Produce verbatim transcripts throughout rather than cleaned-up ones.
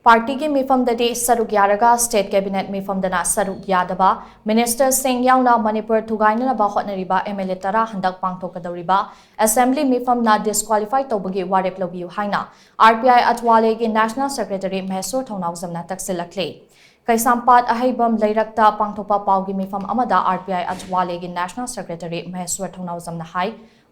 ꯄꯥꯔꯇꯤꯒꯤ ꯃꯤꯐꯝꯗꯗꯤ ꯁꯔꯨꯛ ꯌꯥꯔꯒ ꯁ꯭ꯇꯦꯠ ꯀꯦꯕꯤꯅꯦꯠ ꯃꯤꯐꯝꯗꯅ ꯁꯔꯨꯛ ꯌꯥꯗꯕ ꯃꯤꯅꯤꯁꯇꯔꯁꯤꯡ ꯌꯥꯎꯅ ꯃꯅꯤꯄꯨꯔ ꯊꯨꯒꯥꯏꯅꯅꯕ ꯍꯣꯠꯅꯔꯤꯕ ꯑꯦꯝ ꯑꯦꯜ ꯑꯦ ꯇꯔꯥ ꯍꯟꯗꯛ ꯄꯥꯡꯊꯣꯛꯀꯗꯧꯔꯤꯕ ꯑꯦꯁꯦꯝꯕ꯭ꯂꯤ ꯃꯤꯐꯝꯅ ꯗꯤꯁꯀ꯭ꯋꯥꯂꯤꯐꯥꯏ ꯇꯧꯕꯒꯤ ꯋꯥꯔꯦꯞ ꯂꯧꯕꯤꯌꯨ ꯍꯥꯏꯅ ꯑꯥꯔ ꯄꯤ ꯑꯥꯏ ꯑꯆꯋꯥꯂꯦꯒꯤ ꯅꯦꯁꯅꯦꯜ ꯁꯦꯀ꯭ꯔꯦꯇꯔꯤ ꯃꯍꯦꯁꯣꯔ ꯊꯧꯅꯥꯎꯖꯝꯅ ꯇꯛꯁꯤꯜꯂꯛꯂꯤ꯫ ꯀꯩꯁꯥꯝꯄꯥꯠ ꯑꯍꯩꯕꯝ ꯂꯩꯔꯛꯇ ꯄꯥꯡꯊꯣꯛꯄ ꯄꯥꯎꯒꯤ ꯃꯤꯐꯝ ꯑꯃꯗ ꯑꯥꯔ ꯄꯤ ꯑꯥꯏ ꯑꯆꯋꯥꯂꯦꯒꯤ ꯅꯦꯁꯅꯦꯜ ꯁꯦꯀ꯭ꯔꯦꯇꯔꯤ ꯃꯍꯦꯁꯣꯔ ꯊꯧꯅꯥꯎꯖꯝꯅ ꯍꯥꯏ,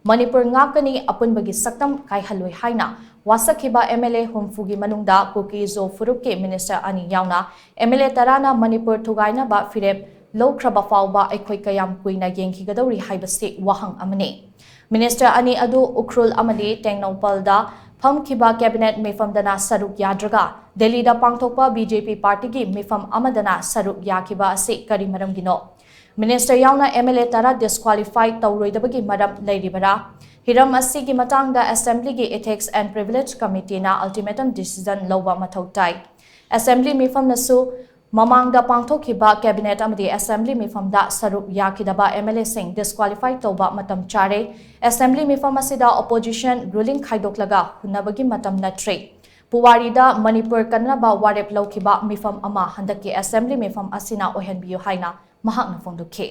ꯃꯅꯤꯄꯨꯔ ꯉꯥꯛꯀꯅꯤ, ꯑꯄꯨꯟꯕꯒꯤ ꯁꯛꯇꯝ ꯀꯥꯏꯍꯜꯂꯣꯏ ꯍꯥꯏꯅ ꯋꯥꯁꯛꯈꯤꯕ ꯑꯦꯝ ꯑꯦꯜ ꯑꯦ ꯍꯨꯝꯐꯨꯒꯤ ꯃꯅꯨꯡꯗ ꯀꯨꯀꯤ ꯖꯣ ꯐꯨꯔꯨꯞꯀꯤ ꯃꯤꯅꯤꯁꯇꯔ ꯑꯅꯤ ꯌꯥꯎꯅ ꯑꯦꯝ ꯑꯦꯜ ꯑꯦ ꯇꯔꯥꯅ ꯃꯅꯤꯄꯨꯔ ꯊꯨꯒꯥꯏꯅꯕ ꯐꯤꯔꯦꯞ ꯂꯧꯈ꯭ꯔꯕ ꯐꯥꯎꯕ ꯑꯩꯈꯣꯏ ꯀꯌꯥꯝ ꯀꯨꯏꯅ ꯌꯦꯡꯈꯤꯒꯗꯧꯔꯤ ꯍꯥꯏꯕꯁꯤ ꯋꯥꯍꯪ ꯑꯃꯅꯤ꯫ ꯃꯤꯅꯤꯁꯇꯔ ꯑꯅꯤ ꯑꯗꯨ ꯎꯈ꯭ꯔꯨꯜ ꯑꯃꯗꯤ ꯇꯦꯡꯅꯧꯄꯜꯗ ꯐꯝꯈꯤꯕ ꯀꯦꯕꯤꯅꯦꯠ ꯃꯤꯐꯝꯗꯅ ꯁꯔꯨꯛ ꯌꯥꯗ꯭ꯔꯒ ꯗꯦꯜꯂꯤꯗ ꯄꯥꯡꯊꯣꯛꯄ ꯕꯤ ꯖꯦ ꯄꯤ ꯄꯥꯔꯇꯤꯒꯤ ꯃꯤꯐꯝ ꯑꯃꯗꯅ ꯁꯔꯨꯛ ꯌꯥꯈꯤꯕ ꯑꯁꯤ ꯀꯔꯤ ꯃꯔꯝꯒꯤꯅꯣ? ꯃꯤꯅꯤꯁꯇꯔ ꯌꯥꯎꯅ ꯑꯦꯝ ꯑꯦꯜ ꯑꯦ ꯇꯔꯥ ꯗꯤꯁꯀ꯭ꯋꯥꯂꯤꯐꯥꯏ ꯇꯧꯔꯣꯏꯗꯕꯒꯤ ꯃꯔꯝ ꯂꯩꯔꯤꯕꯔꯥ? ꯍꯤꯔꯝ ꯑꯁꯤꯒꯤ ꯃꯇꯥꯡꯗ ꯑꯦꯁꯦꯝꯕ꯭ꯂꯤꯒꯤ ꯏꯊꯤꯛꯁ ꯑꯦꯟ ꯄ꯭ꯔꯤꯚꯤꯂꯦꯖ ꯀꯃꯤꯇꯤꯅ ꯑꯜꯇꯤꯃꯦꯇꯝ ꯗꯤꯁꯤꯖꯟ ꯂꯧꯕ ꯃꯊꯧ ꯇꯥꯏ꯫ ꯑꯦꯁꯦꯝꯕ꯭ꯂꯤ ꯃꯤꯐꯝꯅꯁꯨ ꯃꯃꯥꯡꯗ ꯄꯥꯡꯊꯣꯛꯈꯤꯕ ꯀꯦꯕꯤꯅꯦꯠ ꯑꯃꯗꯤ ꯑꯦꯁꯦꯝꯕ꯭ꯂꯤ ꯃꯤꯐꯝꯗ ꯁꯔꯨꯛ ꯌꯥꯈꯤꯗꯕ ꯑꯦꯝ ꯑꯦꯜ ꯑꯦꯁꯤꯡ ꯗꯤꯁꯀ꯭ꯋꯥꯂꯤꯐꯥꯏ ꯇꯧꯕ ꯃꯇꯝ ꯆꯥꯔꯦ꯫ ꯑꯦꯁꯦꯝꯕ꯭ꯂꯤ ꯃꯤꯐꯝ ꯑꯁꯤꯗ ꯑꯣꯄꯣꯖꯤꯁꯟ ꯔꯨꯂꯤꯡ ꯈꯥꯏꯗꯣꯛꯂꯒ ꯍꯨꯟꯅꯕꯒꯤ ꯃꯇꯝ ꯅꯠꯇ꯭ꯔꯤ꯫ ꯄꯨꯋꯥꯔꯤꯗ ꯃꯅꯤꯄꯨꯔ ꯀꯟꯅꯕ ꯋꯥꯔꯦꯞ ꯂꯧꯈꯤꯕ ꯃꯤꯐꯝ ꯑꯃ ꯍꯟꯗꯛꯀꯤ ꯑꯦꯁꯦꯝꯕ꯭ꯂꯤ ꯃꯤꯐꯝ ꯑꯁꯤꯅ ꯑꯣꯏꯍꯟꯕꯤꯌꯨ ꯍꯥꯏꯅ ꯃꯍꯥꯛꯅ ꯐꯣꯡꯗꯣꯛꯈꯤ꯫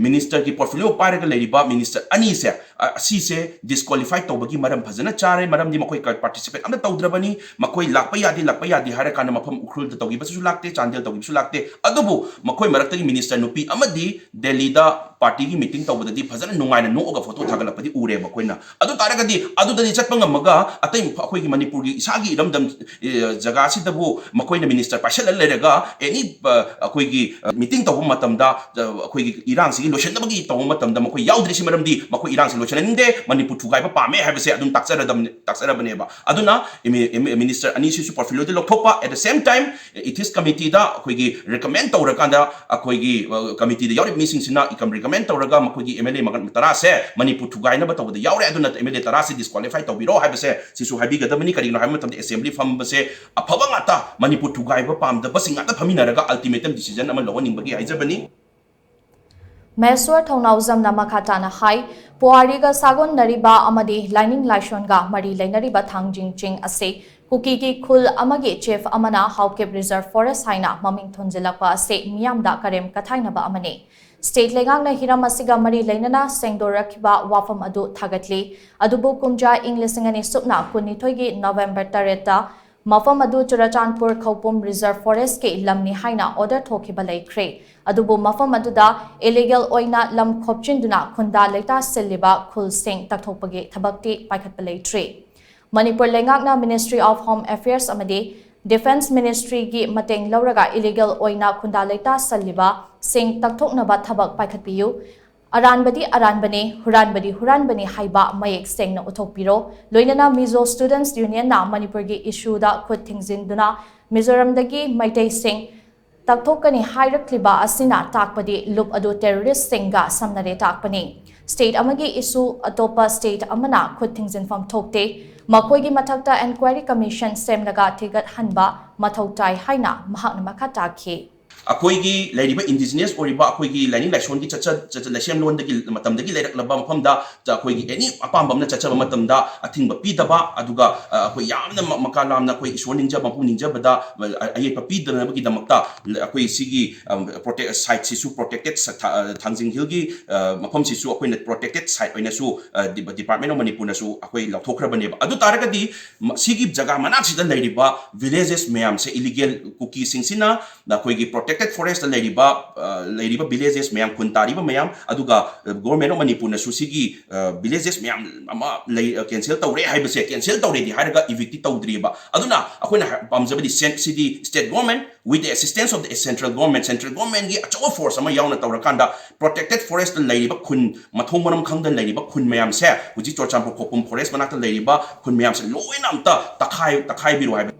ꯃꯤꯅꯤꯁꯇꯔꯒꯤ ꯄꯣꯔꯠꯐꯣꯂꯤꯑꯣ ꯄꯥꯏꯔꯒ ꯂꯩꯔꯤꯕ ꯃꯤꯅꯤꯁꯇꯔ ꯑꯅꯤꯁꯦ, ꯑ, ꯑꯁꯤꯁꯦ ꯗꯤꯁꯀ꯭ꯋꯥꯂꯤꯐꯥꯏ ꯇꯧꯕꯒꯤ ꯃꯔꯝ ꯐꯖꯅ ꯆꯥꯔꯦ꯫ ꯃꯔꯝꯗꯤ ꯃꯈꯣꯏ ꯀ-, ꯄꯥꯔꯇꯤꯁꯤꯄꯦꯠ ꯑꯝꯇ ꯇꯧꯗ꯭ꯔꯕꯅꯤ꯫ ꯃꯈꯣꯏ ꯂꯥꯛꯄ ꯌꯥꯗꯦ, ꯂꯥꯛꯄ ꯌꯥꯗꯦ ꯍꯥꯏꯔ ꯀꯥꯟꯗ ꯃꯐꯝ ꯎꯈ꯭ꯔꯨꯜꯗ ꯇꯧꯈꯤꯕꯁꯨ ꯂꯥꯛꯇꯦ, ꯆꯥꯟꯗꯦꯜ ꯇꯧꯈꯤꯕꯁꯨ ꯂꯥꯛꯇꯦ꯫ ꯑꯗꯨꯕꯨ ꯃꯈꯣꯏ ꯃꯔꯛꯇꯒꯤ ꯃꯤꯅꯤꯁꯇꯔ ꯅꯨꯄꯤ ꯑꯃꯗꯤ ꯗꯦꯜꯂꯤꯗ ꯄꯥꯔꯇꯤꯒꯤ ꯃꯤꯇꯤꯡ ꯇꯧꯕꯗꯗꯤ ꯐꯖꯅ ꯅꯨꯡꯉꯥꯏꯅ ꯅꯣꯛꯑꯒ ꯐꯣꯇꯣ ꯊꯥꯒꯠꯂꯛꯄꯗꯤ ꯎꯔꯦꯕ ꯑꯩꯈꯣꯏꯅ꯫ ꯑꯗꯨ ꯇꯥꯔꯒꯗꯤ ꯑꯗꯨꯗꯗꯤ ꯆꯠꯄ ꯉꯝꯃꯒ ꯑꯇꯩ ꯃꯐ-, ꯑꯩꯈꯣꯏꯒꯤ ꯃꯅꯤꯄꯨꯔꯒꯤ ꯏꯁꯥꯒꯤ ꯏꯔꯝꯗꯝ, ꯑꯦ, ꯖꯒꯥꯁꯤꯗꯕꯨ ꯃꯈꯣꯏꯅ ꯃꯤꯅꯤꯁꯇꯔ ꯄꯥꯏꯁꯜꯂ ꯂꯩꯔꯒ ꯑꯦꯅꯤ, ꯑ, ꯑꯩꯈꯣꯏꯒꯤ, ꯑ, ꯃꯤꯇꯤꯡ ꯇꯧꯕ ꯃꯇꯝꯗ, ꯑ, ꯑꯩꯈꯣꯏꯒꯤ ꯏꯔꯥꯡꯁꯤꯒꯤ ꯂꯣꯏꯁꯤꯟꯅꯕꯒꯤ ꯇꯧꯕ ꯃꯇꯝꯗ ꯃꯈꯣꯏ ꯌꯥꯎꯗ꯭ꯔꯤꯁꯤ ꯃꯔꯝꯗꯤ ꯃꯈꯣꯏ ꯏꯔꯥꯡꯁꯤ ꯂꯣꯏꯁꯤꯟꯍꯟꯅꯤꯡꯗꯦ, ꯃꯅꯤꯄꯨꯔ ꯊꯨꯒꯥꯏꯕ ꯄꯥꯝꯃꯦ ꯍꯥꯏꯕꯁꯦ ꯑꯗꯨꯝ ꯇꯥꯛꯆꯔꯗꯕꯅꯤ-, ꯇꯥꯛꯆꯔꯕꯅꯦꯕ꯫ ꯑꯗꯨꯅ ꯏꯃꯤ-, ꯏꯃꯤ-, ꯃꯤꯅꯤꯁꯇꯔ ꯑꯅꯤꯁꯤꯁꯨ ꯄꯣꯔꯠꯐꯣꯂꯤꯑꯣꯗ ꯂꯧꯊꯣꯛꯄ, at the same time, ethics ꯀꯃꯤꯇꯤꯗ ꯑꯩꯈꯣꯏꯒꯤ ꯔꯤꯀꯃꯦꯟ ꯇꯧꯔꯀꯥꯟꯗ ꯑꯩꯈꯣꯏꯒꯤ, ꯑ, ꯀꯃꯤꯇꯤꯗ ꯌꯥꯎꯔꯤꯕ ꯃꯤꯁꯤꯡꯁꯤꯅ ꯏꯀꯝ ꯔꯤꯀꯃꯦꯟ ꯇꯧꯔꯒ ꯃꯈꯣꯏꯒꯤ ꯑꯦꯝ ꯑꯦꯜ ꯑꯦ ꯃꯉꯥ ꯇꯔꯥꯁꯦ ꯃꯅꯤꯄꯨꯔ ꯊꯨꯒꯥꯏꯅꯕ ꯇꯧꯕꯗ ꯌꯥꯎꯔꯦ, ꯑꯗꯨꯅ ꯑꯦꯝ ꯑꯦꯜ ꯑꯦ ꯇꯔꯥꯁꯦ ꯗꯤꯁꯀ꯭ꯋꯥꯂꯤꯐꯥꯏ ꯇꯧꯕꯤꯔꯣ ꯍꯥꯏꯕꯁꯦ ꯁꯤꯁꯨ ꯍꯥꯏꯕꯤꯒꯗꯕꯅꯤ꯫ ꯀꯔꯤꯒꯤꯅꯣ ꯍꯥꯏꯕ ꯃꯇꯝꯗ ꯑꯦꯁꯦꯝꯕ꯭ꯂꯤ ꯐꯝꯕꯁꯦ ꯑꯐꯕ ꯉꯥꯛꯇ, ꯃꯅꯤꯄꯨꯔ ꯊꯨꯒꯥꯏꯕ ꯄꯥꯝꯗꯕꯁꯤꯡ ꯉꯥꯛꯇ ꯐꯝꯃꯤꯟꯅꯔꯒ ꯑꯜꯇꯤꯃꯦꯇꯝ ꯗꯤꯁꯤꯖꯟ ꯑꯃ ꯂꯧꯍꯟꯅꯤꯡꯕꯒꯤ ꯍꯥꯏꯖꯕꯅꯤ꯫ ꯃꯍꯦꯁ꯭ꯋꯔ ꯊꯧꯅꯥꯎꯖꯝꯅ ꯃꯈꯥ ꯇꯥꯅ ꯍꯥꯏ, ꯄꯨꯋꯥꯔꯤꯒ ꯁꯥꯒꯣꯟꯅꯔꯤꯕ ꯑꯃꯗꯤ ꯂꯥꯏꯅꯤꯡ ꯂꯥꯏꯁꯣꯟꯒ ꯃꯔꯤ ꯂꯩꯅꯔꯤꯕ ꯊꯥꯡꯖꯤꯡ ꯆꯤꯡ ꯑꯁꯤ ꯀꯨꯀꯤꯒꯤ ꯈꯨꯜ ꯑꯃꯒꯤ ꯆꯤꯐ ꯑꯃꯅ ꯍꯥꯎꯀꯤꯞ ꯔꯤꯖꯔꯚ ꯐꯣꯔꯦꯁ ꯍꯥꯏꯅ ꯃꯃꯤꯡ ꯊꯣꯟꯖꯤꯜꯂꯛꯄ ꯑꯁꯤ ꯃꯤꯌꯥꯝꯗ ꯀꯔꯦꯝ ꯀꯊꯥꯏꯅꯕ ꯑꯃꯅꯤ꯫ ꯁ꯭ꯇꯦꯠ ꯂꯩꯉꯥꯛꯅ ꯍꯤꯔꯝ ꯑꯁꯤꯒ ꯃꯔꯤ ꯂꯩꯅꯅ ꯁꯦꯡꯗꯣꯔꯛꯈꯤꯕ ꯋꯥꯐꯝ ꯑꯗꯨ ꯊꯥꯒꯠꯂꯤ꯫ ꯑꯗꯨꯕꯨ ꯀꯨꯝꯖꯥ ꯏꯪ ꯂꯤꯁꯤꯡ ꯑꯅꯤ ꯁꯨꯞꯅ ꯀꯨꯟꯅꯤꯊꯣꯏꯒꯤ ꯅꯣꯚꯦꯝꯕꯔ ꯇꯔꯦꯠꯇ ꯃꯐꯝ ꯑꯗꯨ ꯆꯨꯔꯆꯥꯟꯄꯨꯔ ꯈꯧꯄꯨꯝ ꯔꯤꯖꯔꯚ ꯐꯣꯔꯦꯁꯀꯤ ꯂꯝꯅꯤ ꯍꯥꯏꯅ ꯑꯣꯔꯗꯔ ꯊꯣꯛꯈꯤꯕ ꯂꯩꯈ꯭ꯔꯦ꯫ ꯑꯗꯨꯕꯨ ꯃꯐꯝ ꯑꯗꯨꯗ ꯏꯂꯤꯒꯦꯜ ꯑꯣꯏꯅ ꯂꯝ ꯈꯣꯞꯆꯤꯟꯗꯨꯅ ꯈꯨꯟꯗꯥ ꯂꯩꯇꯥ ꯁꯤꯜꯂꯤꯕ ꯈꯨꯜꯁꯤꯡ ꯇꯛꯊꯣꯛꯄꯒꯤ ꯊꯕꯛꯇꯤ ꯄꯥꯏꯈꯠꯄ ꯂꯩꯇ꯭ꯔꯤ꯫ ꯃꯅꯤꯄꯨꯔ ꯂꯩꯉꯥꯛꯅ ꯃꯤꯅꯤꯁꯇ꯭ꯔꯤ ꯑꯣꯐ ꯍꯣꯝ ꯑꯦꯐꯤꯌꯔꯁ ꯑꯃꯗꯤ ꯗꯤꯐꯦꯟꯁ ꯃꯤꯅꯤꯁꯇ꯭ꯔꯤꯒꯤ ꯃꯇꯦꯡ ꯂꯧꯔꯒ ꯏꯂꯤꯒꯦꯜ ꯑꯣꯏꯅ ꯈꯨꯟꯗꯥ ꯂꯩꯇꯥ ꯁꯜꯂꯤꯕ ꯁꯤꯡ ꯇꯛꯊꯣꯛꯅꯕ ꯊꯕꯛ ꯄꯥꯏꯈꯠꯄꯤꯌꯨ꯫ ꯑꯔꯥꯟꯕꯗꯤ ꯑꯔꯥꯟꯕꯅꯤ, ꯍꯨꯔꯥꯟꯕꯗꯤ ꯍꯨꯔꯥꯟꯕꯅꯤ ꯍꯥꯏꯕ ꯃꯌꯦꯛ ꯁꯦꯡꯅ ꯎꯠꯊꯣꯛꯄꯤꯔꯣ꯫ ꯂꯣꯏꯅꯅ ꯃꯤꯖꯣ ꯁ꯭ꯇꯨꯗꯦꯟꯠꯁ ꯌꯨꯅꯤꯌꯟꯅ ꯃꯅꯤꯄꯨꯔꯒꯤ ꯏꯁꯨꯗ ꯈꯨꯠ ꯊꯤꯡꯖꯤꯟꯗꯨꯅ ꯃꯤꯖꯣꯔꯥꯝꯗꯒꯤ ꯃꯩꯇꯩꯁꯤꯡ ꯇꯛꯊꯣꯛꯀꯅꯤ ꯍꯥꯏꯔꯛꯂꯤꯕ ꯑꯁꯤꯅ ꯇꯥꯛꯄꯗꯤ ꯂꯨꯞ ꯑꯗꯨ ꯇꯦꯔꯣꯔꯤꯁ꯭ꯠꯁꯤꯡꯒ ꯁꯝꯅꯔꯦ ꯇꯥꯛꯄꯅꯤ꯫ ꯁ꯭ꯇꯦꯠ ꯑꯃꯒꯤ ꯏꯁꯨ ꯑꯇꯣꯞꯄ ꯁ꯭ꯇꯦꯠ ꯑꯃꯅ ꯈꯨꯠ ꯊꯤꯡꯖꯤꯟꯐꯝ ꯊꯣꯛꯇꯦ꯫ ꯃꯈꯣꯏꯒꯤ ꯃꯊꯛꯇ ꯏꯟꯀ꯭ꯋꯥꯏꯔꯤ ꯀꯃꯤꯁꯟ ꯁꯦꯝꯂꯒ ꯊꯤꯒꯠꯍꯟꯕ ꯃꯊꯧ ꯇꯥꯏ ꯍꯥꯏꯅ ꯃꯍꯥꯛꯅ ꯃꯈꯥ ꯇꯥꯈꯤ꯫ ꯑꯩꯈꯣꯏꯒꯤ ꯂꯩꯔꯤꯕ ꯏꯟꯗꯤꯖꯤꯅꯁ ꯑꯣꯏꯔꯤꯕ ꯑꯩꯈꯣꯏꯒꯤ ꯂꯥꯏꯅꯤꯡ ꯂꯥꯏꯁꯣꯟꯒꯤ ꯆꯠꯆ-, ꯆꯠꯆ-, ꯂꯥꯏꯁꯦꯝꯂꯣꯟꯗꯒꯤ ꯃꯇꯝꯗꯒꯤ ꯂꯩꯔꯛꯂꯕ ꯃꯐꯝꯗ ꯆ-, ꯑꯩꯈꯣꯏꯒꯤ ꯑꯦꯅꯤ ꯑꯄꯥꯝꯕ ꯑꯃꯅ ꯆꯠꯆꯕ ꯃꯇꯝꯗ ꯑꯊꯤꯡꯕ ꯄꯤꯗꯕ, ꯑꯗꯨꯒ, ꯑ, ꯑꯩꯈꯣꯏ ꯌꯥꯝꯅ ꯃ-, ꯃꯀꯥ ꯂꯥꯝꯅ ꯑꯩꯈꯣꯏ ꯏꯁꯣꯔ ꯅꯤꯡꯖꯕ, ꯃꯄꯨ ꯅꯤꯡꯖꯕꯗ, ꯑ, ꯑꯌꯦꯠꯄ ꯄꯤꯗꯅꯕꯒꯤꯗꯃꯛꯇ ꯑꯩꯈꯣꯏ ꯁꯤꯒꯤ, ꯑ, protect-, site ꯁꯤꯁꯨ protected ꯁ-, ꯊ-, ꯑ, ꯊꯥꯡꯖꯤꯡ ꯍꯤꯜꯒꯤ, ꯑ, ꯃꯐꯝꯁꯤꯁꯨ ꯑꯩꯈꯣꯏꯅ protected site ꯑꯣꯏꯅꯁꯨ, ꯑ, ꯗꯤ-, Department of ꯃꯅꯤꯄꯨꯔꯅꯁꯨ ꯑꯩꯈꯣꯏ ꯂꯧꯊꯣꯛꯈ꯭ꯔꯕꯅꯦꯕ꯫ ꯑꯗꯨ ꯇꯥꯔꯒꯗꯤ ꯃ-, ꯁꯤꯒꯤ ꯖꯒꯥ ꯃꯅꯥꯛꯁꯤꯗ ꯂꯩꯔꯤꯕ villages ꯃꯌꯥꯝꯁꯦ, illegal ꯀꯨꯀꯤꯁꯤꯡꯁꯤꯅ ꯑꯩꯈꯣꯏꯒꯤ protected forest ꯂꯩꯔꯤꯕ, ꯑ, ꯂꯩꯔꯤꯕ villages ꯃꯌꯥꯝ, ꯈꯨꯟ ꯇꯥꯔꯤꯕ ꯃꯌꯥꯝ, ꯑꯗꯨꯒ, ꯑ, Government of ꯃꯅꯤꯄꯨꯔꯅꯁꯨ ꯁꯤꯒꯤ, ꯑ, villages ꯃꯌꯥꯝ ꯑꯃ ꯂꯩ, ꯑ, cancel ꯇꯧꯔꯦ ꯍꯥꯏꯕꯁꯦ, cancel ꯇꯧꯔꯦꯗꯤ ꯍꯥꯏꯔꯒ evict ꯇꯤ ꯇꯧꯗ꯭ꯔꯤꯕ꯫ ꯑꯗꯨꯅ ꯑꯩꯈꯣꯏꯅ ꯍꯥꯏ-, ꯄꯥꯝꯖꯕꯗꯤ ꯁꯦꯟ-, ꯁꯤꯗꯤ state government with the assistance of the central government, central government ꯒꯤ ꯑꯆꯧꯕ force ꯑꯃ ꯌꯥꯎꯅ ꯇꯧꯔꯀꯥꯟꯗ protected forest ꯂꯩꯔꯤꯕ ꯈꯨꯟ, ꯃꯊꯣꯡ ꯃꯔꯝ ꯈꯪꯗꯅ ꯂꯩꯔꯤꯕ ꯈꯨꯟ ꯃꯌꯥꯝꯁꯦ, ꯍꯧꯖꯤꯛ ꯆꯨꯔꯆꯥꯟꯄꯨꯔ ꯈꯧꯄꯨꯝ forest ꯃꯅꯥꯛꯇ ꯂꯩꯔꯤꯕ ꯈꯨꯟ ꯃꯌꯥꯝꯁꯦ ꯂꯣꯏꯅ ꯑꯝꯇ ꯇꯛꯈꯥꯏ-, ꯇꯛꯈꯥꯏꯕꯤꯔꯣ ꯍꯥꯏꯕ꯫